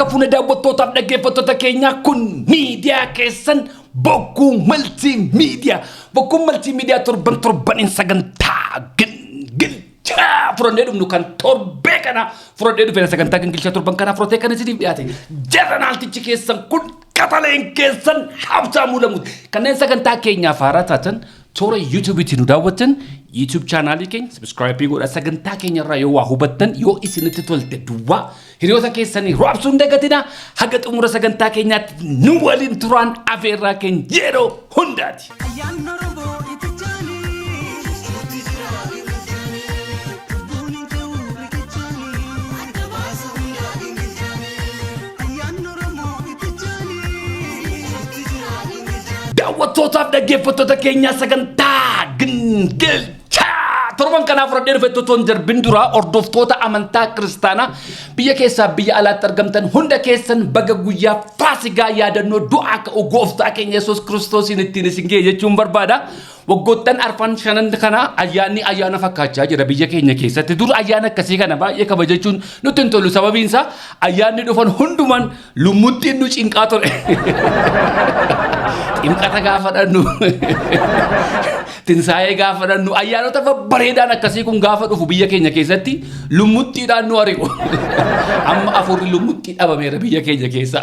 Harka fuune daawwattootaaf dhaggeeffattoota keenyaa, kun miidiyaa keessan Bokkuu Multimedia. Bokkuun Multimedia torban torbaniin sagantaa gingilchaa furannee dhufnu kan torbee kana furannee dhufeera. Sagantaa gingilchaa torban kanaa furotee kan isiniif dhiyaate jaranaaltichi keessan kun qaxaleen keessan Habtaamuu Lamuuti. Kanneen sagantaa keenyaaf haaraa taatan, toora YouTubeiitiin nu daawwattan, YouTube channelii keenya subscribe godhaa. Sagantaa keenya irraa yoo waa hubattan, yoo isinitti tolte duwwaa hiriyoota keessanii raabsuu hin dagatinaa. Haga xumura sagantaa keenyaatti nu waliin turaan afeerraa keenya yeroo hundaati. Ayyaanni Oromoo itichaanii. Lubbuun hin ka'u riqichaanii. Ayyaanni Oromoo itichaanii. Daawwattootaaf dhaggeeffattoota keenyaa, sagantaa gingilchaa torban kanaa fudhadhee dhufe otoo hin darbin dura, hordoftoota amantaa kiristaanaa biyya keessaa biyya alaatti argamtan hunda keessan baga guyyaa Faasigaa yaadannoo du'aa ka'u gooftaa keenya Yesuus Kiristoosiin ittiin isin ga'e jechuun barbaada. Waggoottan arfan shanan kana ayyaanni ayyaana fakkaachaa jira biyya keenya keessatti. Dur ayyaana akkasii kana baay'ee kabajachuun nutti hin tolu. Sababiin isaa ayyaanni dhufan hundumaan lummuttiin nu cinqaa ture. Ximqata gaafa dhannu, Tinsaa'ee gaafa dhannu, ayyaanota babbareedaan akkasii kun gaafa dhufu biyya keenya keessatti lummuttiidhaan nu ari'u. Amma afurri lummuxxii dhabameera biyya keenya keessa.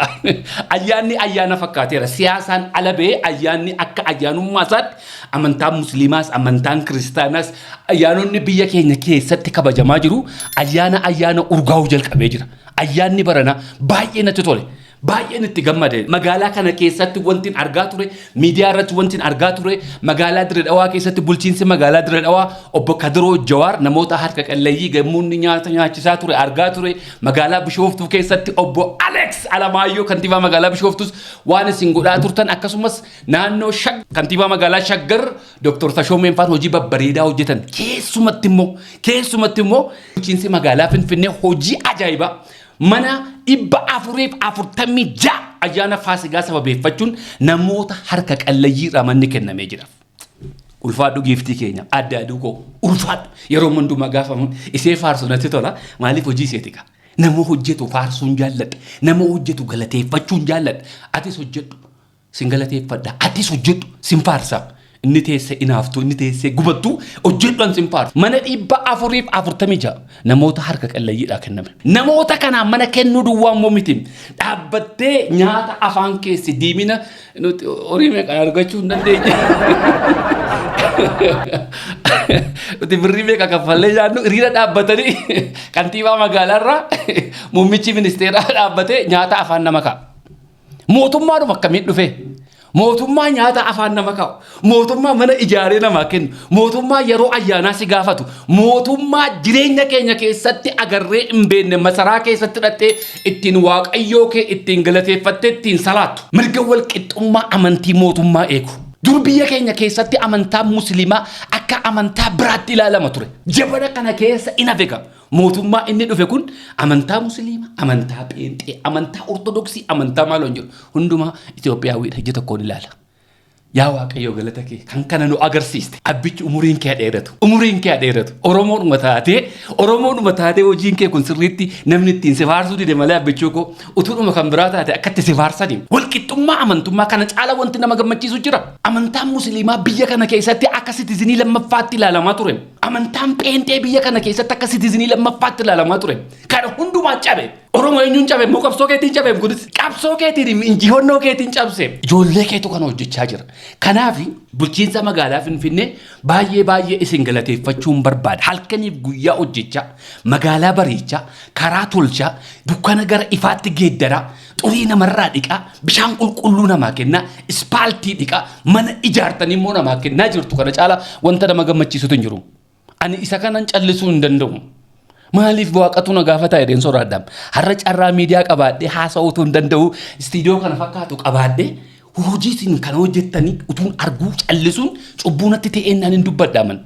Ayyaanni ayyaana fakkaateera. Siyaasaan ala ba'ee ayyaanni akka ayyaanummaa isaatti amantaan musliimaas amantaan kiristaanaas ayyaanonni biyya keenya keessatti kabajamaa jiru. Ayyaana ayyaana urgaa'uu jalqabee jira. Ayyaanni barana baay'ee natti tole. Baay'een itti gammade. Magaalaa kana keessatti wanti argaa ture, miidiyaa irratti wanti argaa ture, magaalaa Dirree Dhawaa keessatti bulchiinsi magaalaa Dirree Dhawaa obbo Kadiroo Jawaar namoota harka qalleeyyii gammoonni nyaata nyaachisaa ture argaa ture. Magaalaa Bishooftuu keessatti obbo Alex Alamaayyoo kantiibaa magaalaa Bishooftus waan isin godhaa turtan, akkasumas naannoo kantiibaa magaalaa Shaggar Dr. Tashoomeen faan hojii babbareedaa hojjetan. Keessumatti immoo bulchiinsi magaalaa Finfinnee hojii ajaa'ibaa mana 446 ayyaana Faasigaa sababeeffachuun namoota harka qalleeyyiirraa manni kennamee jira. Ulfaadhu giiftii keenya, adda aduu koo, ulfaadhu. Yeroo hundumaa gaafamu isee faarsu natti tola. Maaliif? Hojii iseeti kaa. Nama hojjetu faarsuun jaalladha. Nama hojjetu galateeffachuun jaalladha. Atis hojjedhu, sin galateeffadha. Atis hojjedhu, sin faarsa. Inni teessee inaaftu, inni teessee gubattu, hojjedhu, an sin faarsu. Mana 446 namoota harka qalleeyyiidhaa kenname. Namoota kanaan mana kennuu duwwaa immoo miti. Dhaabbattee nyaata afaan keessi diimina nuti horii meeqaan argachuu hin dandeenye. Nuti birrii meeqa kaffallee nyaannu? Hiriira dhaabbatanii kantiibaa magaalaarraa muummichi ministeeraa dhaabbatee nyaata afaan nama kaa'a. Mootummaadhuma akkamiin dhufe? Mootummaa nyaata afaan nama kaa'u, mootummaa mana ijaaree namaa kennu, mootummaa yeroo ayyaanaa si gaafatu, mootummaa jireenya keenya keessatti agarree hin beekne, masaraa keessatti hidhattee ittiin waaqayyoo kee ittiin galateeffattee ittiin salaattu. Mirga wal qixxummaa amantii mootummaa eegu. Dur biyya keenya keessatti amantaan musliimaa akka amantaa biraatti ilaalama ture. Jabana kana keessa in hafe. Mootummaa inni dhufe kun amantaa musliimaa, amantaa pheenxee, amantaa ortodoksii, amantaa maaloo hin jiru. Hundumaa Itoophiyaawwiidha ija tokkoon ilaala. Yaa Waaqayyo, galata kee kan kana nu agarsiiste. Abbichi, umuriin kee dheeratu. Umuriin kee dheeratu. Oromoodhuma taatee, Oromoodhuma taatee hojiin kee kun sirriitti namni ittiin si faarsuu dide malee, abbichuu koo, utuudhuma kan biraa taate akkatti si faarsani. Walqixxummaa amantummaa kana caala wanti nama gammachiisu jira. Amantaan musliimaa biyya kana keessatti akka citizenii lammaffaatti ilaalamaa ture. Amantaan pheenxee biyya kana keessatti akka citizenii lammaffaatti ilaalamaa ture. Kana hundumaa cabe. Oromoo eenyuun cabe immoo? Qabsoo keetiin cabe kunis. Qabsoo keetiin, injifannoo keetiin cabse. Ijoollee keetu kana hojjechaa jira. Kanaaf bulchiinsa magaalaa Finfinnee baay'ee baay'ee isin galateeffachuun barbaada. Halkaniif guyyaa hojjechaa, magaalaa bareechaa, karaa tolchaa, dukkana gara ifaatti geeddaraa, xurii namarraa dhiqaa, bishaan qulqulluu namaa kennaa, ispaaltii dhiqaa, mana ijaartanii immoo namaa kennaa jirtu. Kana caala wanta nama gammachiisutu hin jiru. Ani isa kanan callisuu hin danda'u. Maaliif? Waaqatu na gaafata jedheen sodaadha. Har'a carraa miidiyaa qabaadhee haasa'uutu hin danda'u. Istiidiyoo kana fakkaatu qabaadhee hojii isin kana hojjettanii utuun arguu callisuun cubbuu natti ta'een naan hin dubbadha man.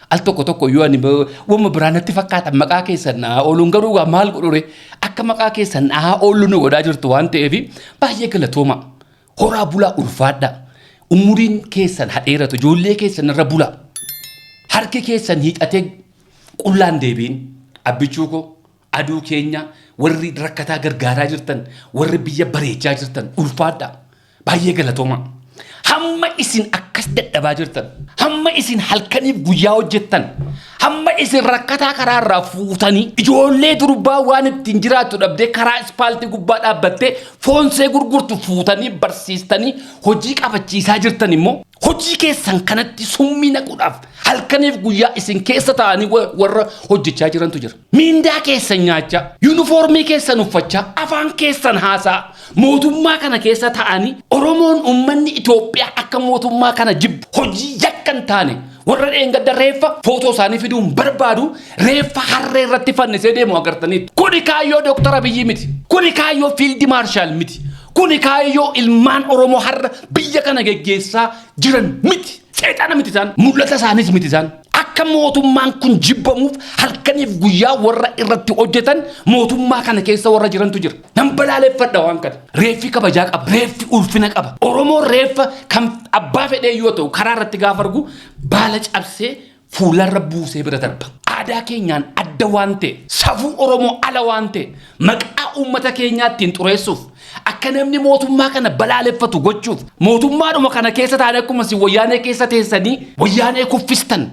Al tokko tokko yoo ani wamma biraa natti fakkaatan maqaa keessan naa ooluun garuu waa maal godhure, akka maqaa keessan naa oolu nu godhaa jirtu waan ta'eef baay'ee galatooma. Horaa bulaa, ulfaadha. Umuriin keessan hadheeratu, ijoollee keessan irra bulaa. Harki keessan hiixatee qullaan deebiin. Abbichuu koo, aduu keenya, Warri rakkataa gargaaraa jirtan, warri biyya bareechaa jirtan, ulfaadhaa. Baay'ee galatoomaa. Hamma isin akkas dadhabaa jirtan, hamma isin halkaniif guyyaa hojjettan, hamma isin rakkataa karaa irraa fuutanii ijoollee durbaa waan ittiin jiraattu dhabdee karaa ispaaltii gubbaa dhaabbattee foonsee gurgurtu fuutanii barsiistanii hojii qabachiisaa jirtan immoo, hojii keessan kanatti summii naquudhaaf halkaniif guyyaa isin keessa taa'anii warra hojjechaa jirantu jira. Miindaa keessan nyaachaa, yuunifoormii keessan uffachaa, afaan keessan haasaa, mootummaa kana keessa taa'anii Oromoon, uummanni Itoophiyaa akka mootummaa kana jibbu hojii yakka hin taane, warra dheengadda reeffa footoo isaanii fiduun barbaadu, reeffa harree irratti fannisee deemu agartaniitu. Kuni kaayyoo Dooktar Abiyyi miti. Kuni kaayyoo Fiild Maarshaal miti. Kuni kaayyoo ilmaan Oromoo har'a biyya kana geggeessaa jiran miti. Seexana miti isaan. Mul'ata isaanis miti isaan. Akka mootummaan kun jibbamuuf halkaniif guyyaa warra irratti hojjetan mootummaa kana keessa warra jirantu jira. Nan balaaleffadha waan kana. Reeffi kabajaa qaba. Reeffi ulfina qaba. Oromoon reeffa kan abbaa fedhee yoo ta'u karaa irratti gaafa argu baala cabsee fuularra buusee bira darba. Aadaa keenyaan adda waan ta'e, safuu Oromoo ala waan ta'e, maqaa uummata keenyaa ittiin xureessuuf, akka namni mootummaa kana balaaleffatu gochuuf, mootummaadhuma kana keessa taa'anii akkuma isin Wayyaanee keessa teessanii Wayyaanee kuffistan,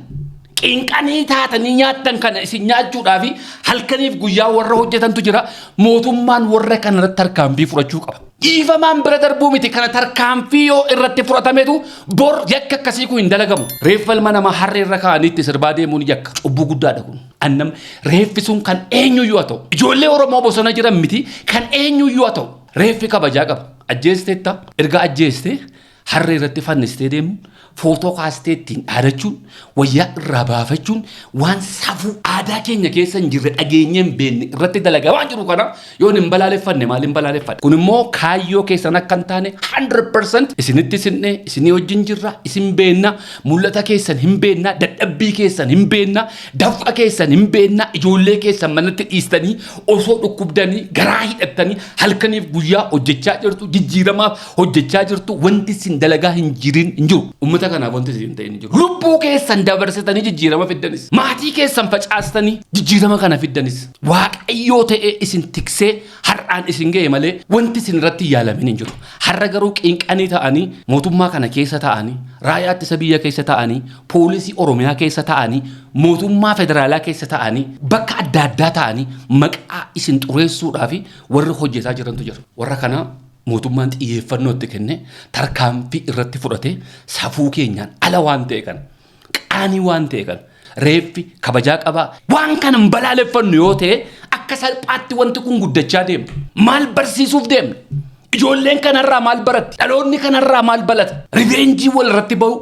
qinqanii taatanii nyaattan kana isin nyaachuudhaa fi halkaniif guyyaa warra hojjetantu jira. Mootummaan warra kana irratti tarkaanfii fudhachuu qaba. Dhiifamaan bira darbuu miti, kana tarkaanfii yoo irratti fudhatametu bor yakka akkasii kun hin dalagamu. Reeffa ilma namaa harree irra kaa'anii itti sirbaa deemuun yakka. Cubbuu guddaadha kun. Annam reeffi sun kan eenyuyyuu haa ta'u. Ijoollee Oromoo bosona jiran miti, kan eenyuyyuu haa ta'u. Reeffi kabajaa qaba. Ajjeesteetta, erga ajjeeste harree irratti fannistee deemuun, footoo kaastee ittiin dhaadachuun, wayyaa irraa baafachuun waan safuu aadaa keenya keessa hin jirre, dhageenyee hin beekne irratti dalagaa waan jiru kana yoon hin balaaleffanne maal hin balaaleffadhe? Kun immoo kaayyoo keessan akka hin taane 100% isinitti sinnee isinii wajjin jirra, isin beenna, mul'ata keessan hin beenna, dadhabbii keessan hin beenna, dafqa keessan hin beenna, ijoollee keessan manatti dhiistanii osoo dhukkubdanii garaa hidhattanii halkaniif guyyaa hojjechaa jirtu, jijjiiramaaf hojjechaa jirtu, wanti isin dalagaa hin jirin hin jiru. Uummata kanaaf wanti isin ta'in hin jiru. Lubbuu keessan dabarsitanii jijjiirama fiddanis, maatii keessan facaastanii jijjiirama kana fiddanis, Waaqayyoo ta'ee isin tiksee har'aan isin ga'e malee wanti isin irratti yaalamin hin jiru. Har'a garuu qinqanii ta'anii mootummaa kana keessa ta'anii, raayyaa ittisa biyya keessa ta'anii, poolisii Oromiyaa keessa ta'anii, mootummaa federaalaa keessa ta'anii, bakka adda addaa ta'anii maqaa isin xureessuudhaaf warri hojjetaa jirantu jira. Warra kana mootummaan xiyyeeffannoo itti kenne, tarkaanfii irratti fudhate, safuu keenyaan ala waan ta'e kana, qaanii waan ta'e kana, reeffi kabajaa qabaa, waan kana hin balaaleffannu yoo ta'e akka salphaatti wanti kun guddachaa deema. Maal barsiisuuf deemna? Ijoolleen kanarraa maal baratti? Dhaloonni kanarraa maal balata? Revenge wal irratti bahu,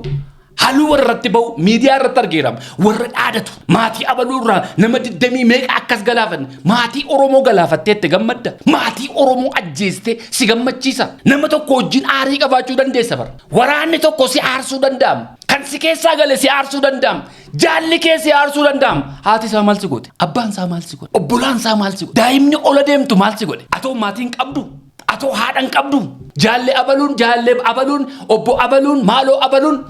haaluu wal irratti bahu miidiyaa irratti argeera. Warra dhaadatu maatii abaluu irraa nama digdamii meeqa akkas galaafanne, maatii Oromoo galaafattee itti gammadda. Maatii Oromoo ajjeestee si gammachiisa. Nama tokko wajjin aarii qabaachuu dandeessa bara. Waraanni tokko si aarsuu danda'ama. Kan si keessaa gale si aarsuu danda'ama. Jaalli kee si aarsuu danda'ama. Haati isaa maal si goote? Abbaan isaa maal si godhe? Obbolaan isaa maal si godhe? Daa'imni ola deemtu maal si godhe? Atoo maatiin qabdu? Atoo haadhan qabdu? Jaalli abaluun, jaallee abaluun, obbo abaluun, maaloo abaluun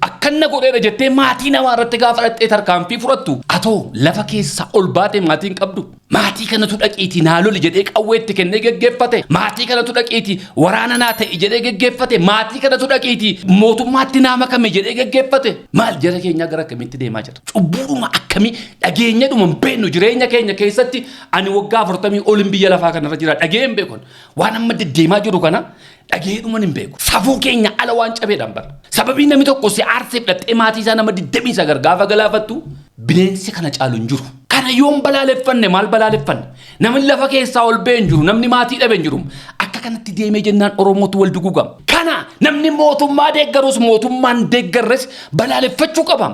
akkanna godheera jettee maatii namaa irratti gaafa dhaqxee tarkaanfii fudhattu, atoo lafa keessaa ol baate maatiin qabdu? Maatii kanatu dhaqiitii naa loli jedhee qawwee itti kennee geggeeffate. Maatii kanatu dhaqiitii waraana naa ta'i jedhee geggeeffate. Maatii kanatu dhaqiitii mootummaatti naa makame jedhee geggeeffate. Maal jara keenyaa, gara akkamitti deemaa jira? Cubbuudhuma akkamii dhageenyadhuma hin beeknu jireenya keenya keessatti? Ani waggaa 40 olin biyya lafaa kanarra jira, dhagee hin beeku. Waan amma deddeemaa jiru kana dhageedhuman hin beeku. Safuu keenya ala waan cabeedhaan bara. Sababii namni tokko si aarseef dhattee maatii isaa nama 29 gaafa galaafattu bineensi kana caalu hin jiru. Kana yoon balaaleffanne maal balaaleffanne? Namni lafa keessaa ol ba'e hin jiru. Namni maatii dhabe hin jiru. Akka kanatti deemee jennaan Oromootu wal dugugama. Kana namni mootummaa deeggarus mootummaan deeggarres balaaleffachuu qaba.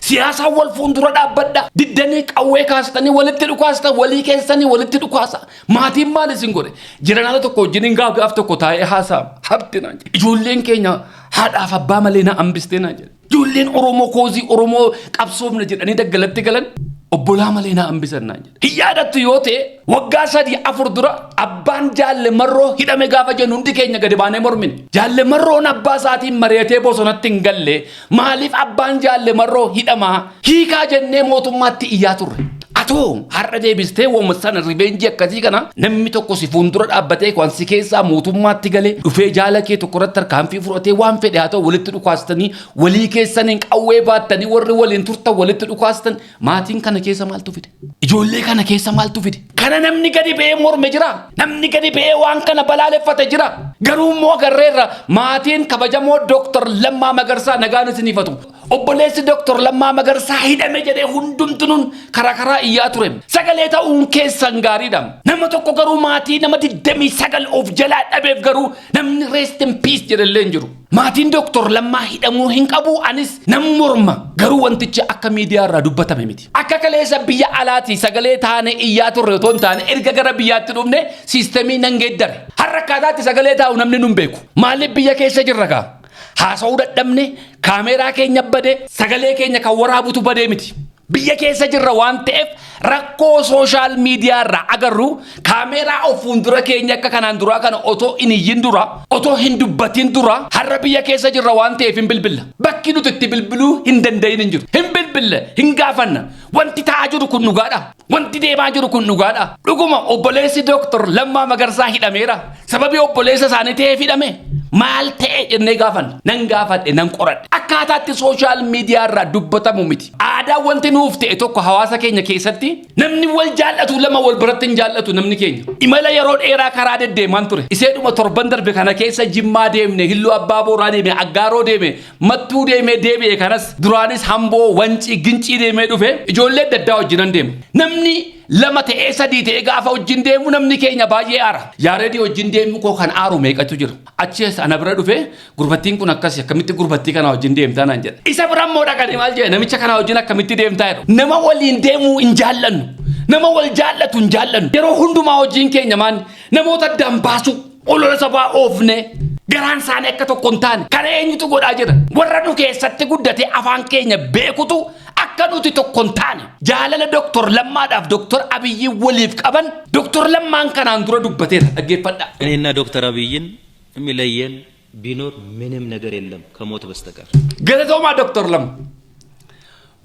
Siyaasaan wal fuuldura dhaabbadha. Diddanii qawwee kaastanii walitti dhukaasta, walii keessanii walitti dhukaasa. Maatiin maal isin godhe? Jiranaala tokko wajjin gaaf gaaf tokko taa'ee haasaa habti naan jedhe. Ijoolleen keenya haadhaaf abbaa malee na hambistee naan jedhe. Ijoolleen Oromoo cause Oromoo qabsoofna jedhanii daggalatti galan obbolaa malee na hambisan naan jedhe. Hin yaadattu yoo ta'e, waggaa 3 4 dura abbaan Jaalle Marroo hidhame gaafa jennu hundi keenya gadi baanee mormine. Jaalle Marroon abbaa isaatiin mari'atee bosonatti hin galle, maaliif abbaan Jaalle Marroo hidhamaa, hiikaa jennee mootummaatti iyyaa turre. Atoo har'a deebistee waanuma sana revenge akkasii kana, namni tokko si fuuldura dhaabbatee kan si keessaa mootummaatti galee dhufee jaala kee tokko irratti tarkaanfii fudhatee, waan fedhe haa ta'u, walitti dhukaastanii, walii keessaniin qawwee baattanii, warri waliin turtan walitti dhukaastan, maatiin kana keessa maaltu fide? Ijoollee kana keessa maaltu fide? Kana namni gadi ba'ee morme jira. Namni gadi ba'ee waan kana balaaleffate jira. Garuu immoo agarreerra, maatiin kabajamoo Dooktar Lammaa Magarsaa nagaan isiniifatu. Obboleessi Dooktar Lammaa Magarsaa hidhame jedhee hundumtunuun karaa karaa iyyaa ture. Sagalee ta'uun keessan gaariidha. Nama tokko garuu, maatii nama 29 of jalaa dhabeef garuu namni "rest in peace" jedhallee hin jiru. Maatiin Dooktar Lammaa hidhamuu hin qabu, anis nan morma. Garuu wantichi akka miidiyaa irraa dubbatame miti. Akka kaleessa biyya alaatii sagalee taane iyyaa turre otoo hin taane, erga gara biyyaatti dhufne system nan geeddare. Har'a akkaataatti sagalee taa'u namni nun beeku. Maaliif? Biyya keessa jirra kaa? Haasa'uu dadhabne, kaameeraa keenya bade, sagalee keenya kan waraabutu badee miti. Biyya keessa jirra waan ta'eef, rakkoo social media irraa agarru kaameeraa of fuuldura keenya akka kanaan duraa kana otoo hin iyyin dura, otoo hin dubbatin dura, har'a biyya keessa jirra waan ta'eef hin bilbilla. Bakki nuti itti bilbiluu hin danda'in hin jiru. Hin bilbille, hin gaafanna. Wanti ta'aa jiru kun dhugaadha. Wanti deemaa jiru kun dhugaadha. Dhuguma obboleessi Dooktor Lammaa Magarsaa hidhameera. Sababii obboleessa isaanii ta'eef hidhame. Maal ta'e jennee gaafanna. Nan gaafadhe, nan qoradhe. Akkaataatti social media irraa dubbatamu miti. Aadaa wanti nuuf ta'e tokko, hawaasa keenya keessatti namni wal jaallatu lama wal biratti hin jaallatu namni keenya. Imala yeroo dheeraa karaa deddeemaan ture. Iseedhuma torban darbe kana keessa Jimmaa deemne, Hilluu Abbaa Booraa deeme, Aggaaroo deeme, Mattuu deemee deebi'e. Kanas duraanis Hamboo, Wancii, Gincii deemee dhufe, ijoollee adda addaa wajjinan deema. Namni lama ta'ee, sadii ta'ee gaafa wajjin deemu namni keenya baay'ee aara. Yaaredii wajjin deemu koo kan aaru meeqatu jira. Achi ana bira dhufe, "Gurbattiin kun akkasi, akkamitti gurbattii kana wajjin deemtaa?" naan jedha. Isa bira immoo dhaqanii maal jedhe, "Namicha kana wajjin akkamitti deemtaa?" jedhu. Nama waliin deemuu hin jaallannu. Nama wal jaallatu hin jaallannu. Yeroo hundumaa hojiin keenya maan namoota addaan baasuu, olola sabaa oofne, garaan isaanii akka tokko hin taane. Kana eenyutu godhaa jira? Warra nu keessatti guddatee afaan keenya beekutu akka nuti tokko hin taane. Jaalala Dooktor Lammaadhaaf Dooktor Abiyyi waliif qaban Dooktor Lammaan kanaan dura dubbateera, dhaggeeffadhaa. እኔና ዶክተር አብይን የሚለየን ቢኖር ምንም ነገር የለም ከሞት በስተቀር። Galatoomaa, Dooktor Lamma.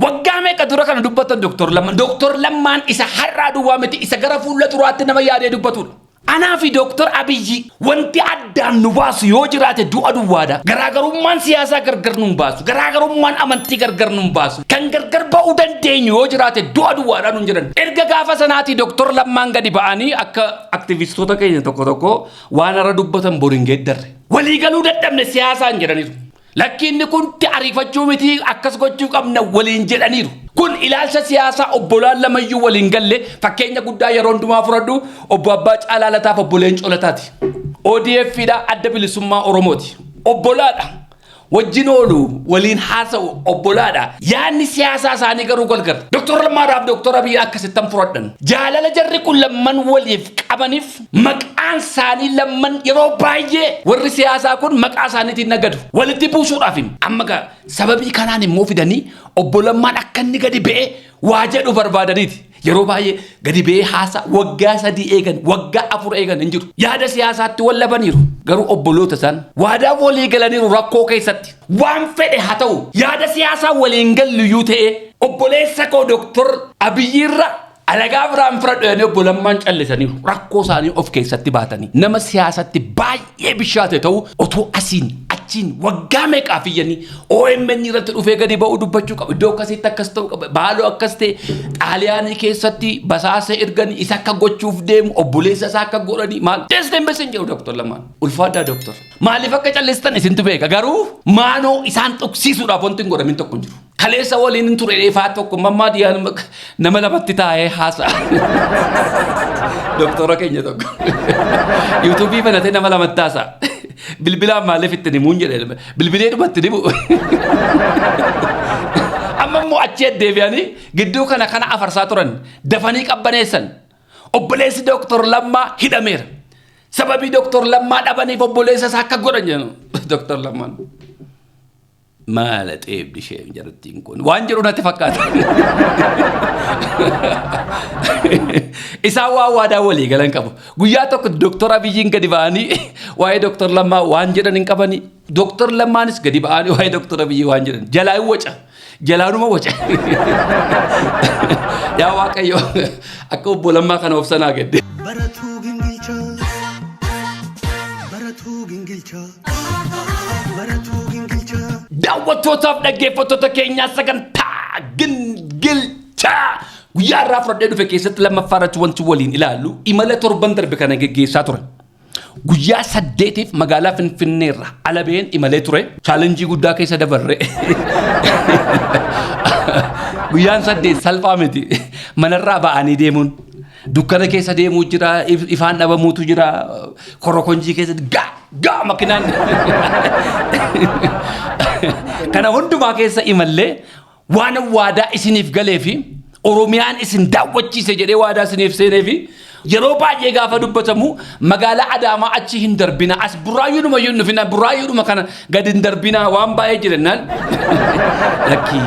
Waggaa meeqa dura kana dubbatan Dooktor Lammaan? Dooktor Lammaan isa har'aa duwwaa miti, isa gara fuula duraatti nama yaadee dubbatudha. Anaa fi Dooktor Abiyyi wanti addaan nu baasu yoo jiraate du'a duwwaadha. Garaagarummaan siyaasaa gargar nu hin baasu. Garaagarummaan amantii gargar nu hin baasu. Kan gargar ba'uu dandeenyu yoo jiraate du'a duwwaadha nun jedhan. Erga gaafa sanaatii Dooktor Lammaan gadi ba'anii akka aktivistoota keenya tokko tokko waan irra dubbatan bor hin geeddarre. Waliigaluu dadhabne siyaasaan jedhaniiru. Lakkiinni kun ariifachuu miti, akkas gochuu qabna waliin jedhaniiru. Kun ilaalcha siyaasaa obbolaan lamayyuu waliin galle. Fakkeenya guddaa yeroo hundumaa fudhadhu obbo Abbaa Caalaa Lataaf obbo Leencoo Lataati. ODF dha, Adda Bilisummaa Oromooti. Obbolaadha. Wajjin oolu, waliin haasa'u, obbolaadha. Yaadni siyaasaa isaanii garuu gargar. Doktor Lammaadhaaf Doktor Abiyyi akkasittan fudhadhan. Jaalala jarri kun lamman waliif qabaniif maqaan isaanii lamman yeroo baay'ee warri siyaasaa kun maqaa isaaniitiin nagadu. Walitti buusuudhaaf amma gaa sababii kanaan immoo fidanii obbo Lammaan akka inni gadi ba'ee waa jedhu barbaadaniiti. Yeroo baay'ee gadi ba'ee haasaa waggaa 3 eegan, waggaa 4 eegan hin jiru. Yaada siyaasaatti wal dhabaniiru. Garuu obboloota isaan waadaa walii galaniiru rakkoo keessatti. Waan fedhe haa ta'u, yaada siyaasaa waliin galluyyuu ta'ee, obboleessa koo Dooktor Abiyyiirra alagaa biraan fira dhoyanii obbo Lammaan callisaniiru. Rakkoo isaanii of keessatti baatanii. Nama siyaasatti baay'ee bishaate ta'u otoo asiin achiin waggaa meeqaaf iyyanii OMN irratti dhufee gadi ba'uu dubbachuu qaba. Iddoo akkasitti akkas ta'uu qaba. Baaloo akkas ta'e, Xaaliyaanii keessatti basaasa erganii isa akka gochuuf deemu, obboleessa isaa akka godhanii maal. Deesteen besin jedhu Dooktor Lammaan. Ulfaadhaa, Dooktor. Maaliif akka callistan isintu beeka, garuu maanoo isaan tuqsiisuudhaaf wanti hin godhamin tokko hin jiru. Kaleessa waliin hin ture dheefaa tokko mammaa dhiyaan nama lamatti taa'ee haasa'a. Doktora keenya tokko. YouTube banatee nama lamatti haasa'a. Bilbilaan maaliif itti himuun jedhe, bilbilee dhumatti himu. Amma immoo achi deebi'anii gidduu kana kana afarsaa turan, dafanii qabbaneessan. Obboleessi Dooktor Lammaa hidhameera. Sababii Dooktor Lammaa dhabaniif obboleessa isaa akka godhan jedhu Dooktor Lammaan. Maala xeebdi isheen jarattiin kun waan jedhu natti fakkaata. Isaan waan waadaa walii galan qabu. Guyyaa tokko Dooktor Abiyyiin gadi ba'anii waa'ee Dooktor Lammaa waan jedhan hin qabani. Dooktor Lammaanis gadi ba'anii waa'ee Dooktor Abiyyi waan jedhan jalaa hin waca. Jalaanuma waca. Yaa Waaqayyo, akka obbo Lammaa kana of sanaa gadde. Baratuu gingilchaa. Baratuu gingilchaa. Baratuu gingilchaa. Daawwattootaaf dhaggeeffattoota keenyaa, sagantaa gingilchaa guyyaa irraa fudhadhee dhufe keessatti lammaffaa irratti wanti waliin ilaallu imala torban darbe kana geggeessaa ture. Guyyaa 8f magaalaa Finfinneerra alabeen imalee ture. Challenge guddaa keessa dabarre. Guyyaan 8 salphaa miti. Manarraa ba'anii deemuun. Dukkana keessa deemuu jira, ifaan dhabamuutu jira, korokonjii keessa gaa gaa makinaan. Kana hundumaa keessa imallee waan waadaa isiniif galee fi Oromiyaan isin daawwachiise jedhee waadaa isiniif seenee fi yeroo baay'ee gaafa dubbatamu magaalaa Adaamaa achi hin darbina, as Burraayyuudhuma iyyuu hin dhufina, Burraayyuudhuma kana gadi hin darbina waan baay'ee jirennaan, lakkii,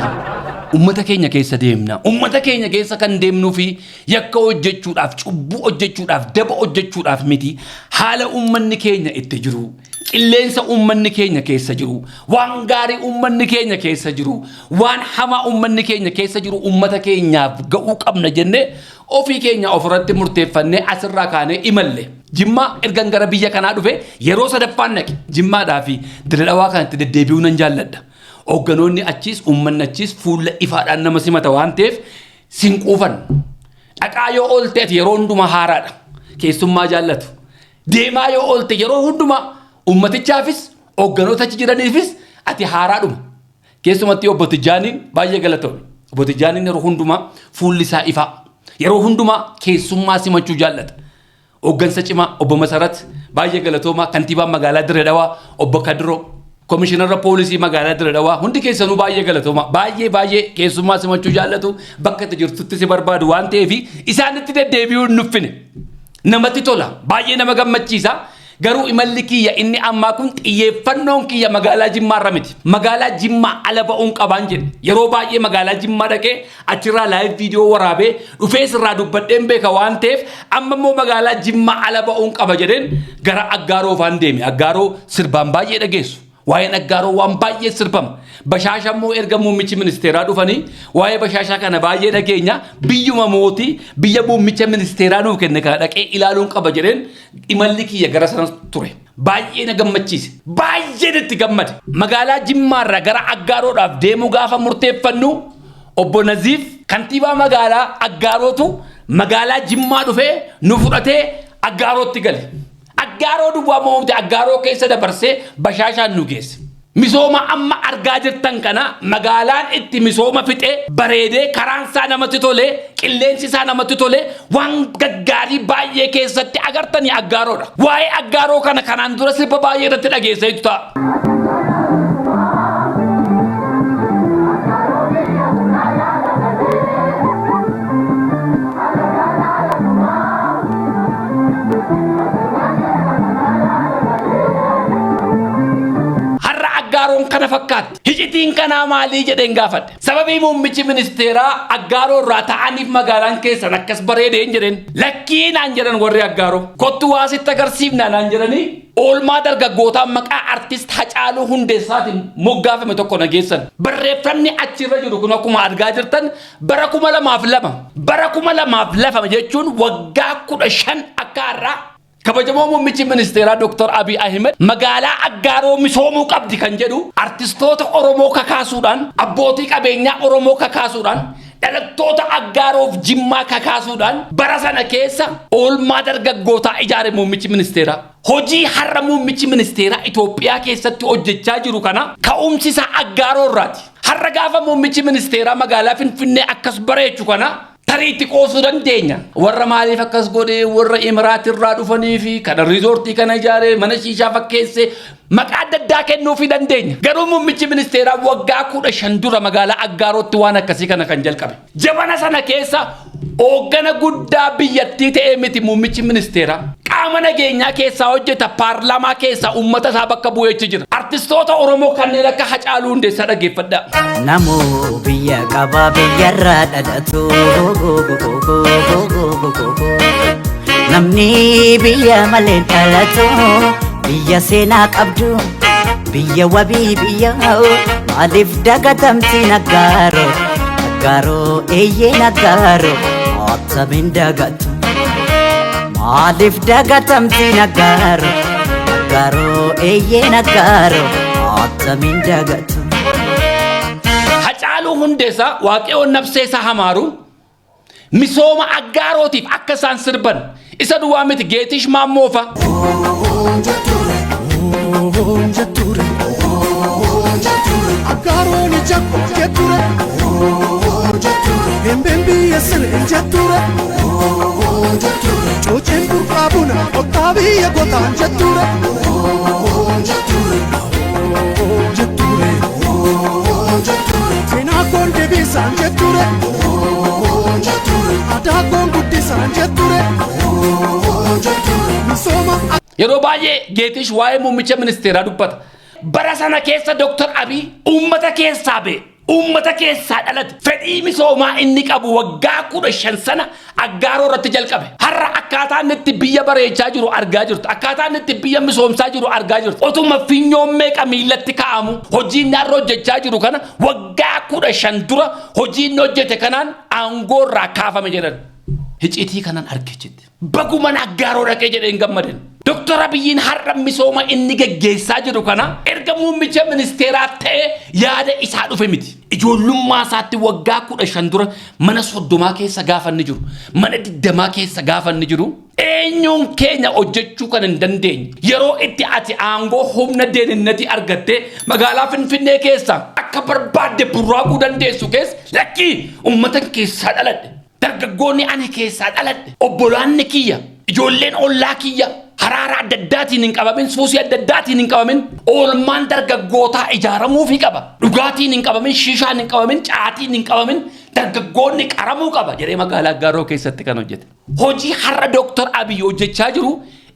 ummata keenya keessa deemna. Ummata keenya keessa kan deemnuu fi yakka hojjechuudhaaf, cubbuu hojjechuudhaaf, daba hojjechuudhaaf miti. Haala ummanni keenya itti jiru, qilleensa uummanni keenya keessa jiru, waan gaarii uummanni keenya keessa jiru, waan hamaa uummanni keenya keessa jiru uummata keenyaaf ga'uu qabna jennee ofii keenya ofirratti murteeffannee asirraa kaanee imalle. Jimmaa ergan gara biyya kanaa dhufe yeroo sadaffaan naqe. Jimmaadhaa fi Dirre Dhawaa kanatti deddeebi'uu nan jaalladha. Hoogganoonni achiis uummanni achiis fuula ifaadhaan nama simata waan ta'eef sin quufan. Dhaqaa yoo oolte ati yeroo hundumaa haaraadha. Keessummaa jaallatu. Deemaa yoo oolte yeroo hundumaa uummatichaafis hoogganoota achi jiraniifis ati haaraadhuma. Keessumatti obbo Tijjaaniin baay'ee galatoome. Obbo Tijjaaniin yeroo hundumaa fuulli isaa ifaa. Yeroo hundumaa keessummaa simachuu jaallata. Hooggansa cimaa obbo Masarat baay'ee galatoomaa. Kantiibaan magaalaa Dirre Dhawaa obbo Kadiroo, Komishinarra poolisii magaalaa Dirre Dhawaa, hundi keessanuu baay'ee galatoomaa. Baay'ee baay'ee keessummaa simachuu jaallatu, bakka itti jirtutti si barbaadu waan ta'eef isaanitti deddeebi'uu hin nuffine. Namatti tola, baay'ee nama gammachiisa. Garuu imalli kiyya inni ammaa kun xiyyeeffannoon kiyya magaalaa Jimmaarra miti. Magaalaa Jimmaa ala ba'uun qabaan jedhe. Yeroo baay'ee magaalaa Jimmaa dhaqee achirraa live viidiyoo waraabee dhufee sirraa dubbadheen beeka waan ta'eef, amma immoo magaalaa Jimmaa ala ba'uun qaba jedheen gara Aggaaroo faan deeme. Aggaaroo sirbaan baay'ee dhageessu. Waa'een Aggaaroo waan baay'ee sirbama. Bashaasha immoo erga muummichi ministeeraa dhufanii waa'ee Bashaashaa kana baay'ee dhageenya. Biyyuma mootii, biyya muummicha ministeeraa nuu kenne kana dhaqee ilaaluun qaba jedheen imalli kiyya gara sana ture. Baay'ee na gammachiise. Baay'een itti gammade. Magaalaa Jimmaarraa gara Aggaaroodhaaf deemuu gaafa murteeffannu, obbo Naziif kantiibaa magaalaa Aggaarootu magaalaa Jimmaa dhufee nu fudhatee Aggaarootti gale. Aggaaroo duwwaa moomte, Aggaaroo keessa dabarsee Bashaashaan nu geesse. Misooma amma argaa jirtan kana, magaalaan itti misooma fixee bareedee, karaan isaa namatti tolee, qilleensi isaa namatti tolee, waan gaggaarii baay'ee keessatti agartanii Aggaaroodha. Waa'ee Aggaaroo kana kanaan dura sirba baay'ee irratti dhageesseetu ta'a. Har'a Aggaaroon kana fakkaatti. Hicitiin kanaa maalii jedheen gaafadhe. Sababii muummichi ministeeraa Aggaaroo irraa ta'aniif magaalaan keessan akkas bareedeen jedheen. Lakkii naan jedhan warri Aggaaroo. Kottu waa sitti agarsiifnaa naan jedhanii oolmaa dargaggootaa maqaa artist Hacaaluu Hundeessaatiin moggaafame tokko na geessan. Barreeffamni achirra jiru kun akkuma argaa jirtan bara 2002, bara 2002 jechuun waggaa 15 akka har'aa, kabajamoo muummichi ministeeraa Dr. Abiy Ahmed magaalaa Aggaaroo misoomuu qabdi kan jedhu artistoota Oromoo kakaasuudhaan, abbootii qabeenyaa Oromoo kakaasuudhaan, dhalattoota Aggaaroof Jimmaa kakaasuudhaan bara sana keessa oolmaa dargaggootaa ijaare muummichi ministeeraa. Hojii har'a muummichi ministeeraa Itoophiyaa keessatti hojjechaa jiru kana ka'umsi isaa Aggaaroo irraati. Har'a gaafa muummichi ministeeraa magaalaa Finfinnee akkas bareechu kana tarii itti qoosuu dandeenya. Warra maaliif akkas godhee, warra Imiraat irraa dhufanii fi kana riizoortii kana ijaaree mana shiishaa fakkeessee maqaa adda addaa kennuufii dandeenya. Garuu muummichi ministeeraa waggaa 15 dura magaalaa Aggaarootti waan akkasii kana kan jalqabe. Jabana sana keessa hooggana guddaa biyyattii ta'ee miti muummichi ministeeraa. Qaama nageenyaa keessaa hojjeta, paarlaamaa keessaa uummata isaa bakka bu'eechi jira. Artistoota Oromoo kanneen akka Hacaaluu Hundeessaa dhaggeeffadhaa. Namoo biyya qabaa biyyarraa dhalatu. Namni biyya malee dhalatu, biyya seenaa qabdu, biyya wabii, biyya Maaliif dagatamti naggaaroo naggaaroo eeyyee naggaaroo attamiin dagatu. Maaliif dagatamti naggaaroo naggaaroo eeyyee naggaaroo attamiin dagatu. Hacaaluu Hundeessaa, Waaqayyoon nafsee isaa hamaaru, misooma Aggaarootiif akka isaan sirban isa duwwaa miti, Geetish Maammoofa. Aggaaroon ija jetture, Hembeen biyya siree jetture, Cooceen burqaa buna qottaa biyya gotaan jetture, jetture, Seenaa koon deebisaan jetture, Aadaa koon guddisaan jetture, Misooma. Yeroo baay'ee Geetish waa'ee muummicha ministeeraa dubbata. Bara sana keessa Dr. Abiy uummata keessaa ba'e. Uummata keessaa dhalate. Fedhii misoomaa inni qabu waggaa 15 sana Aggaaroo irratti jalqabe. Har'a akkaataa inni itti biyya bareechaa jiru argaa jirtu. Akkaataa inni itti biyya misoomsaa jiru argaa jirtu. Otuma finyoon meeqa miillatti kaa'amu hojii inni har'a hojjechaa jiru kana waggaa 15 dura hojii inni hojjete kanaan aangoo irraa kaafame jedhan. Hiciitii kanan arge jette. Baguman Aggaaroo dhaqee jedhee hin gammaden. Dr. Abiyyiin har'a misooma inni geggeessaa jiru kana erga muummicha ministeeraa ta'ee yaada isaa dhufe miti. Ijoollummaa isaatti waggaa 15 dura mana 30 keessa gaafa inni jiru, mana 20 keessa gaafa inni jiru, eenyuun keenya hojjechuu kan hin dandeenye. Yeroo itti ati aangoo humna deeninnatii argattee magaalaa Finfinnee keessa akka barbaadde burraaquu dandeessu keessa, lakkii, uummatan keessaa dhaladhe. Dargaggoonni ani keessaa dhaladhe, obbolaanni kiyya, ijoolleen ollaa kiyya haraara adda addaatiin hin qabamin, suusii adda addaatiin hin qabamin, oolmaan dargaggootaa ijaaramuufii qaba. Dhugaatiin hin qabamin, shiishaan hin qabamin, caatiin hin qabamin, dargaggoonni qaramuu qaba jedhee magaalaa Aggaaroo keessatti kan hojjete. Hojii har'a Dooktar Abiy hojjechaa jiru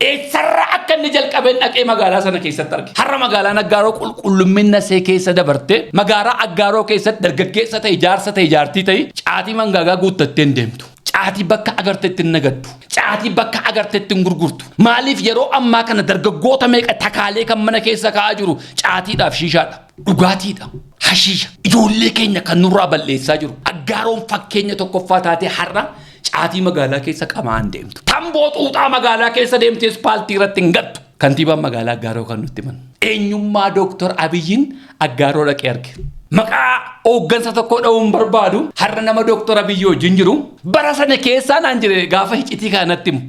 eessarraa akka inni jalqabeen dhaqee magaalaa sana keessatti arge. Har'a magaalaan Aggaaroo qulqullumminna ishee keessa dabarte, magaalaa Aggaaroo keessatti dargaggeessa ta'e, jaarsa ta'e, jaartii ta'e, caatii mangaagaa guuttattee hin deemtu. Caatii bakka agartetti hin nagaddu. Caatii bakka agartetti hin gurgurtu. Maaliif? Yeroo ammaa kana dargaggoota meeqa takaalee kan mana keessa kaa'aa jiru caatiidhaaf shiishaadha. Dhugaatiidha. Hashiisha. Ijoollee keenya kan nurraa balleessaa jiru. Aggaaroon fakkeenya tokkoffaa taatee har'a caatii magaalaa keessa qamaan deemtu. Tamboo xuuxaa magaalaa keessa deemtee ispaaltii irratti hin gattu. Kantiibaan magaalaa Aggaaroo kan nutti himan. Eenyummaa Dooktor Abiyyiin Aggaaroo dhaqee arge. Maqaa hooggansa tokko dha'uun barbaadu, har'a nama Dooktor Abiyyi wajjin jiru bara sana keessaa naan jedhe, gaafa hicitii kana natti himu.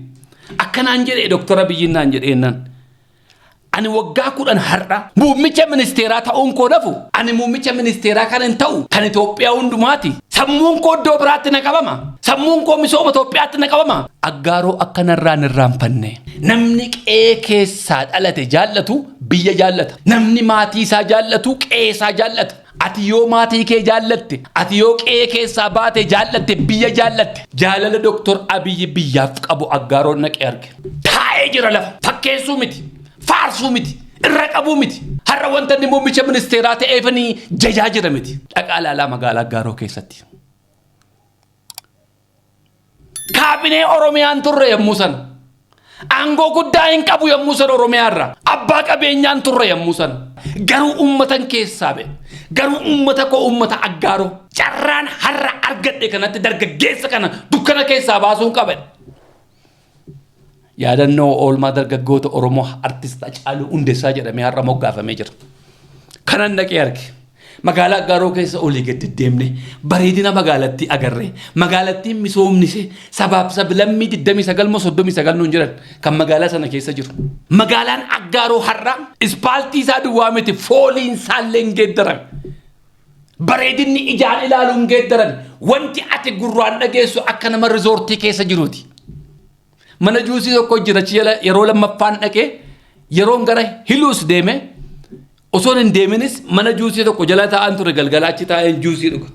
Akka naan jedhe, Dooktor Abiyyiin naan jedheennan. Ani waggaa 10 har'a muummicha ministeeraa ta'uun koo nafu, ani muummicha ministeeraa kan hin ta'u kan Itoophiyaa hundumaati. Sammuun koo iddoo biraatti na qabama. Sammuun koo misooma Itoophiyaatti na qabama. Aggaaroo akka narraa hin irraanfanne. Namni qe'ee keessaa dhalate jaallatu biyya jaallata. Namni maatii isaa jaallatu qe'ee isaa jaallata. Ati yoo maatii kee jaallatte, ati yoo qe'ee keessaa baate jaallatte, biyya jaallatte. Jaalala Dooktor Abiyyi biyyaaf qabu Aggaaroon naqee arge. Taa'ee jira lafa. Fakkeessuu miti. Faarsuu miti. Irra qabuu miti. Har'a wanta inni muummicha ministeeraa ta'eefanii jajaa jira miti. Dhaqaa ilaalaa magaalaa Aggaaroo keessatti. Kaabinee Oromiyaan turre yommuu sana. Aangoo guddaa hin qabu yommuu sana Oromiyaa irraa. Abbaa qabeenyaan turre yommuu sana. Garuu uummatan keessaa ba'e. Garuu uummata koo, uummata Aggaaroo. Carraan har'a argadhe kanatti dargaggeessa kana dukkana keessaa baasuun qaba. Yaadannoo oolmaa dargaggoota Oromoo Artist Hacaaluu Hundeessaa jedhamee har'a moggaafamee jira. Kanan dhaqee arge. Magaalaa Aggaaroo keessa olii gad deddeemne, bareedina magaalattii agarre. Magaalattiin misoomnise sabaaf sablammii 29 moo 39 nuun jiran kan magaalaa sana keessa jiru. Magaalaan Aggaaroo har'a ispaaltii isaa duwwaa miti, fooliin isaallee hin geeddarame. Bareedinni ijaan ilaaluun geeddarame. Wanti ati gurraan dhageessu akka nama rizoortii keessa jiruuti. Mana juusii tokko jira achi jala. Yeroo lammaffaan dhaqee, yeroon gara Hiluus deeme, osoon hin deeminis mana juusii tokko jala taa'an ture. Galgala achi taa'een juusii dhuga.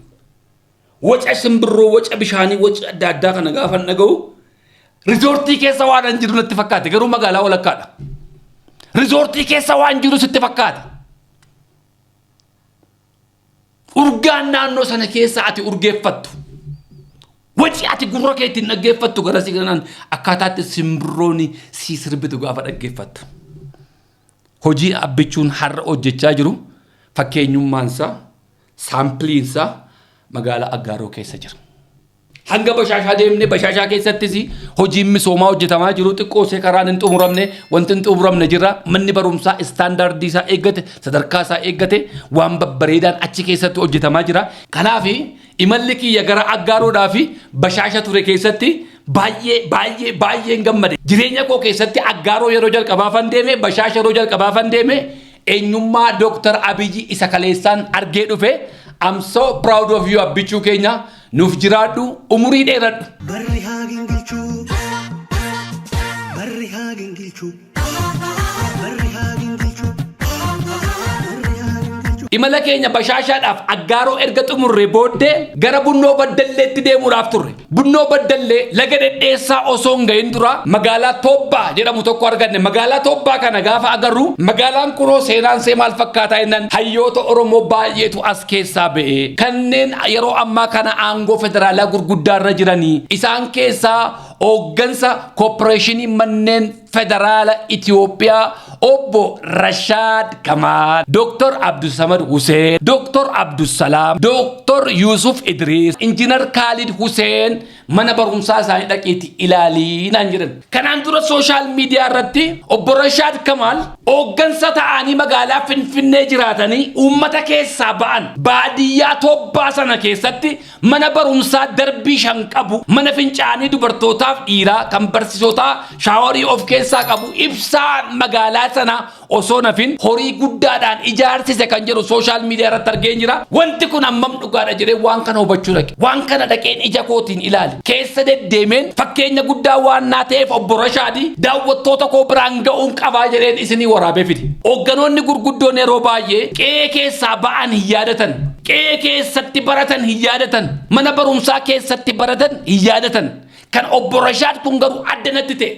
Waca simbirroo, waca bishaanii, waca adda addaa kana gaafa dhaga'u rizoortii keessa waan hin jiru natti fakkaate, garuu magaalaa walakkaadha. Rizoortii keessa waan jiru sitti fakkaata. Urgaan naannoo sana keessa ati urgeeffattu. Waci ati gurra kee ittiin dhaggeeffattu garasii kanaan akkaataatti simbirroonni sii sirbitu gaafa dhaggeeffattu. Hojii Abbichuun har'a hojjechaa jiru Fakkeenyummaansaa, saampiliinsaa magaalaa Aggaaroo keessa jira. Hanga Bashaashaa deemnee, Bashaashaa keessattis hojiin misoomaa hojjetamaa jiru xiqqoo ishee karaan hin xumuramne, wanti hin xumuramne jira. Manni barumsaa istaandaardii isaa eeggate, sadarkaa isaa eeggate, waan babbareedaan achi keessatti hojjetamaa jira. Kanaaf imalli kiyya gara Aggaaroodhaa fi Bashaasha ture keessatti baay'ee baay'ee baay'een gammade. Jireenya koo keessatti Aggaaroo yeroo jalqabaafan deeme, Bashaasha yeroo jalqabaafan deeme, eenyummaa Dooktar Abiyyi isa kaleessaan argee dhufe. I'm so proud of you, abbichuu keenya. Nuuf jiraadhu, umurii dheeradhu. Barri haa gingilchuu. Barri haa gingilchuu. Barri haa gingilchuu. Barri haa gingilchuu. Imala keenya Bashaashaadhaaf Aggaaroo erga xumurree booddee gara Bunnoo Baddalleetti deemuudhaaf turre. Bunnoo Baddallee laga Dhedheessaa osoo hin gahin dura magaalaa Toobbaa jedhamu tokko arganne. Magaalaa Toobbaa kana gaafa agarru, magaalaan kunoo seenaan see maal fakkaataa jennaan, hayyoota Oromoo baay'eetu as keessaa ba'e. Kanneen yeroo ammaa kana aangoo federaalaa gurguddaarra jiranii, isaan keessaa hooggansa kooppareeshinii manneen federaala Itiyoophiyaa obbo Rashaad Kamaal, Dr. Abdulsamad Hussein, Dr. Abdulsalaam, Dr. Yusuf Idris, Injiinar Khalid Hussein mana barumsaa isaanii dhaqiitti ilaalii naan jedhan. Kanaan dura social media irratti obbo Rashaad Kamaal hooggansa ta'anii magaalaa Finfinnee jiraatanii uummata keessaa ba'an, baadiyyaa Toobbaa sana keessatti mana barumsaa darbii 5 qabu, mana fincaanii dubartootaaf dhiiraa, kan barsiisotaa, shaaworii of keessaa qabu, ibsaa magaalaa sana osoo nafin horii guddaadhaan ijaarsise kan jedhu social media irratti argeen jira. Wanti kun hammam dhugaadha jedhee waan kana hubachuu dhaqe. Waan kana dhaqeen ija kootiin ilaale. Keessa deddeemeen fakkeenya guddaa waan naa ta'eef obbo Rashaadi daawwattoota koo biraan ga'uun qabaa jedheen isinii waraabee fide. Hoogganoonni gurguddoon yeroo baay'ee qe'ee keessaa ba'an hin yaadatan. Qe'ee keessatti baratan hin yaadatan. Mana barumsaa keessatti baratan hin yaadatan. Kan obbo Rashaad kun garuu adda natti ta'e.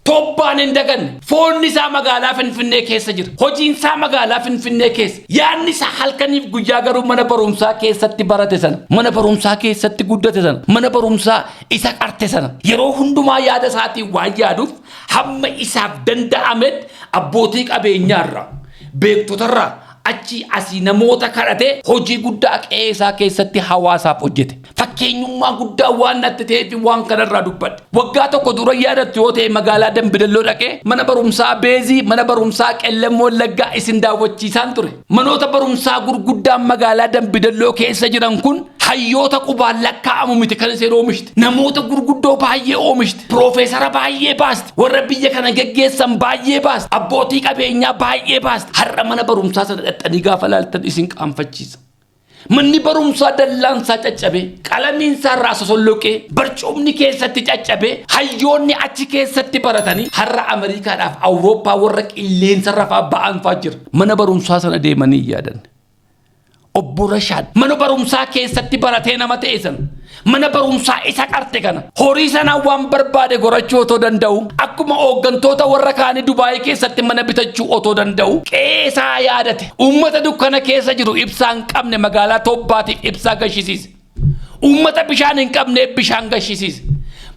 Tobbaan hin daganne. Foonni isaa magaalaa Finfinnee keessa jira. Hojiin isaa magaalaa Finfinnee keessa. Yaadni isaa halkaniif guyyaa garuu mana barumsaa keessatti barate sana. Mana barumsaa keessatti guddate sana. Mana barumsaa isa qarte sana. Yeroo hundumaa yaada isaatiin waan yaaduuf hamma isaaf danda'ametti abbootii qabeenyaarraa, beektotarraa, achi asii namoota kadhatee hojii guddaa qe'ee isaa keessatti hawaasaaf hojjete. Fakkeenyummaa guddaa waan natti ta'eef waan kanarraa dubbadhe. Waggaa tokko dura, yaadattu yoo ta'e, magaalaa Dambidalloo dhaqee mana barumsaa Beezii, mana barumsaa Qellem Wallaggaa isin daawwachiisaan ture. Manoota barumsaa gurguddaan magaalaa Dambidalloo keessa jiran kun hayyoota qubaan lakkaa'amu miti kan isheen oomishte. Namoota gurguddoo baay'ee oomishte. Piroofeesara baay'ee baaste. Warra biyya kana geggeessan baay'ee baaste. Abbootii qabeenyaa baay'ee baaste. Har'a mana barumsaa sana dhaqxanii gaafa laaltan isin qaanfachiisa. Manni barumsaa dallaan isaa caccabee, qalamiin isaa irraa sosolloqee, barcumni keessatti caccabee, hayyoonni achi keessatti baratanii har'a Ameerikaadhaaf Awurooppaa warra qilleensa rafaa ba'an fa'aa jira. Mana barumsaa sana deemanii hin yaadanne. Obbo Rashaad mana barumsaa keessatti baratee nama ta'e sana, mana barumsaa isa qarte kana, horii sanaan waan barbaade gorachuu otoo danda'u, akkuma hooggantoota warra kaanii Dubaayii keessatti mana bitachuu otoo danda'u, qeesaa yaadate. Uummata dukkana keessa jiru, ibsaa hin qabne magaalaa Toobbaatiif ibsaa gashisiise. Uummata bishaan hin qabneef bishaan gashisiise.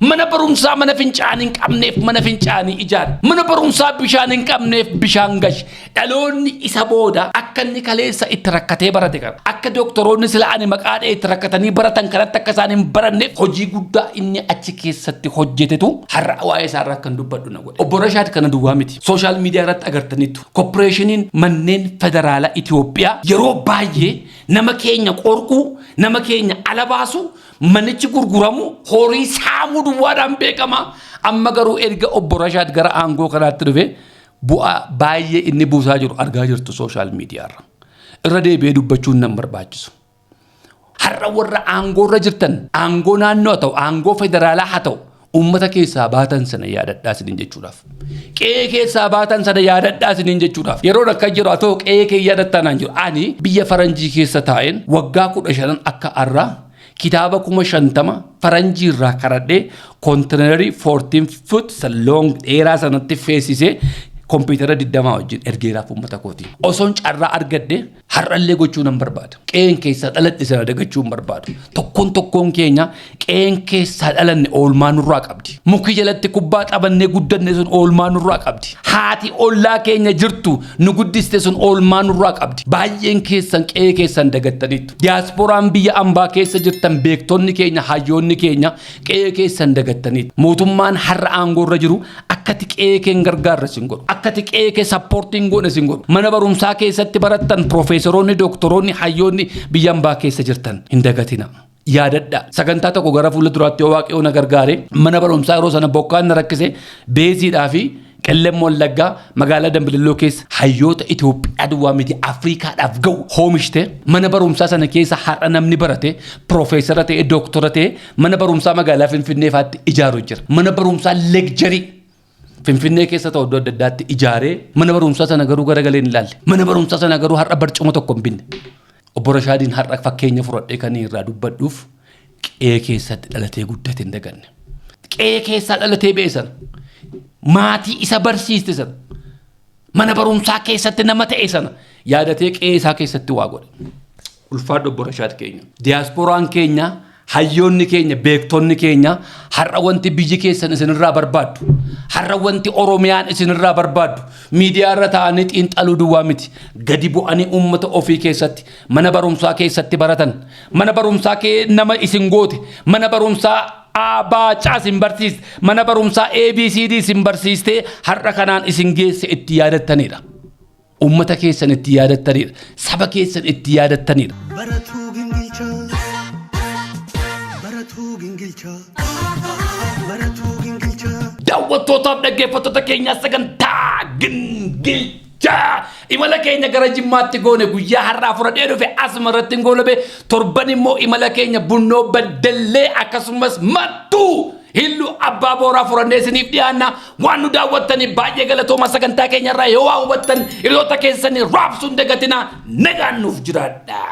Mana barumsaa mana fincaanii hin qabneef mana fincaanii ijaare. Mana barumsaa bishaan hin qabneef bishaan gashe. Dhaloonni isa booda akka inni kaleessa itti rakkatee barate kana, akka doktoroonni sila ani maqaa dha'e itti rakkatanii baratan kanatti akka isaan hin baranneef hojii guddaa inni achi keessatti hojjetetu har'a waa'ee isaarraa akkan dubbadhu na godhe. Obbo Rashaad kana duwwaa miti. Social media irratti agartaniittu. Kooppareeshiniin manneen federaalaa Itoophiyaa yeroo baay'ee nama keenya qorquu, nama keenya ala baasu, manichi gurguramu, horii saamuu duwwaadhaan beekama. Amma garuu erga obbo Rashaad gara aangoo kanaatti dhufe bu'aa baay'ee inni buusaa jiru argaa jirtu social media irra. Irra deebi'ee dubbachuun nan barbaachisu. Har'a warra aangoo irra jirtan, aangoo naannoo haa ta'u, aangoo federaalaa haa ta'u, uummata keessaa baatan sana yaadadhaa isiniin jechuudhaaf. Qe'ee keessaa baatan sana yaadadhaa isiniin jechuudhaaf. Yeroon akka jiru haa ta'u, qe'ee kee yaadatta naan jiru. Ani biyya faranjii keessa taa'een waggaa 15 akka har'aa kitaaba 50,000 faranjii irraa karadhee koontineerii 14 foot long dheeraa sanatti feesisee kompiitara 20 wajjin ergeeraaf uummata kooti. Osoon carraa argadhe Har'allee gochuu nan barbaada. Qe'een keessaa dhaladhe sana dagachuu hin barbaadu. Tokkoon tokkoon keenya qe'een keessaa dhalanne oolmaa nurraa qabdi. Muki jalatti kubbaa taphannee guddanne sun oolmaa nurraa qabdi. Haati ollaa keenya jirtu nu guddiste sun oolmaa nurraa qabdi. Baay'een keessan qe'ee keessan dagattaniitu. Diyaaspooraan biyya ambaa keessa jirtan, beektonni keenya, hayyoonni keenya, qe'ee keessan dagattaniitu. Mootummaan har'a aangoorra jiru akkati qe'ee kee hin gargaarre sin godhu. Akkati qe'ee kee support hin goone sin godhu. Mana barumsaa keessatti barattan, piroofeesaroonni, doktoroonni, hayyoonni biyya ambaa keessa jirtan hin dagatina. Yaadadha. Sagantaa tokko gara fuula duraatti yoo Waaqayyo na gargaare, mana barumsaa yeroo sana bokkaan na rakkise, beeziidhaa fi Qellem Wallaggaa magaalaa Dambalilloo keessa hayyoota Itoophiyaa duwwaa miti Afrikaadhaaf ga'u oomishte. Mana barumsaa sana keessa har'a namni barate piroofeesara ta'e, dooktora ta'e, mana barumsaa magaalaa Finfinnee faatti ijaaru jira. Mana barumsaa luxury Finfinnee keessa ta'u iddoo adda addaatti ijaaree, mana barumsaa sana garuu garagalee hin ilaalle. Mana barumsaa sana garuu har'a barcuma tokko hin binne. Obbo Rashaadiin har'a fakkeenya fudhadhee kan irraa dubbadhuuf, qe'ee keessatti dhalatee guddate hin daganne. Qe'ee keessaa dhalatee ba'e sana, maatii isa barsiiste sana, mana barumsaa keessatti nama ta'e sana yaadatee qe'ee isaa keessatti waa godhe. Ulfaadhu, Obbo Rashaad keenya. Diyaaspooraan keenya, hayyoonni keenya, beektonni keenya, har'a wanti biyyi keessan isinirraa barbaaddu, har'a wanti Oromiyaan isinirraa barbaaddu, miidiyaa irra taa'anii xiinxaluu duwwaa miti. Gadi bu'anii uummata ofii keessatti, mana barumsaa keessatti baratan, mana barumsaa kee nama isin goote, mana barumsaa A, B, C isin barsiiste, mana barumsaa ABCD isin barsiistee har'a kanaan isin geesse itti yaadattanidha. Uummata keessan itti yaadattanidha. Saba keessan itti yaadattanidha. Baratuu gingilchaa, baratuu gingilchaa, baratuu gingilchaa. Daawwattootaaf dhaggeeffattoota keenyaa, sagantaa gingilchaa imala keenya gara Jimmaatti goone guyyaa har'aa fudhadhee dhufe asuma irratti hin goolabe. Torban immoo imala keenya Bunnoo Baddallee akkasumas Mattuu, Illu Abbaa Booraa furannee isiniif dhiyaanna. Waan nu daawwattaniif baay'ee galatooma. Sagantaa keenya irraa yoo waa hubattan hiriyoota keessanii raabsuun dagatinaa. Nagaan nuuf jiraadha.